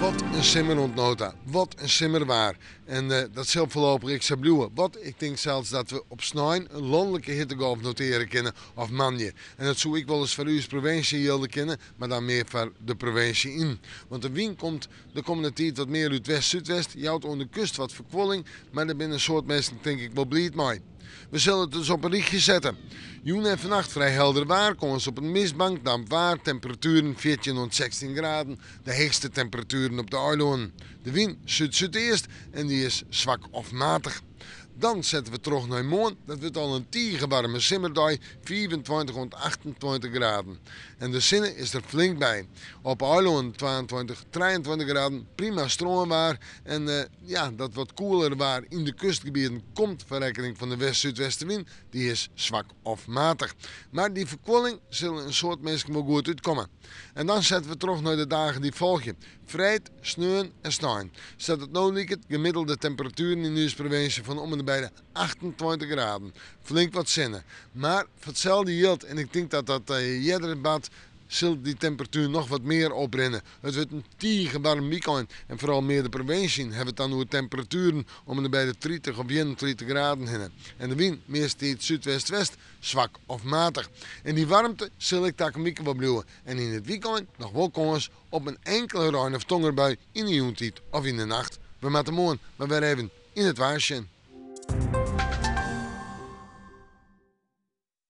Wat in simmer oant no ta. Wat in simmerwaar. En dat sil foarlopich ek sa bliuwe. Wat, ik tink sels dat we op snein in lanlike hittegolf notearje kinne, of moandei. En dat soe ek wolris foar ús provinsje jilde kinne, mar dan mear foar de provinsje yn. Want de wyn komt de kommende tiid wat mear út west-súdwest, jout oan de kust wat ferkuolling, mar dêr binne in soad minsken tink ik wol bliid mei. We sille it dus op in rychje sette. Jûn en fannacht frij helder waar, kâns op in mistbank, damp waar, temperatueren 14 oant 16 graden, de heechste temperatueren op de eilannen. De wyn súd-súdeast en dy is swak of matich. Dan sette we troch nei moarn. Dat wurdt al in tige waarme simmerdei, 25 oant 28 graden. En de sinne is der flink by. Op 'e eilannen 22, 23 graden, prima strânwaar. En ja, dat wat koelere waar yn de kustgebieten komt foar rekkening fan de west-súdwestewyn. Dy is swak of matich. Mar dy ferkuolling sil in soad minsken wol goed útkomme. En dan sette we troch nei de dagen dy't folgje. Freed, sneon en snein. Sa't it no liket, gemiddelde temperatueren yn ús provinsje fan om en by de 28 graden. Flink wat sinne. Mar foar itselde jild, en ik tink dat dat earder bart, sil dy temperatuer noch wat mear oprinne. It wurdt in tige waarm wykein en foaral mear de provinsje yn hawwe it dan oer temperatueren om en by de 30 of 31 graden hinne. En de wyn meastentiids súdwest-west, swak of matich. En dy waarmte sil ek takom wike wol bliuwe en yn it wykein noch wol kâns op in inkele rein of tongerbui yn de jûntiid of yn de nacht. We moatte moarn mar wer even yn it waar sjen.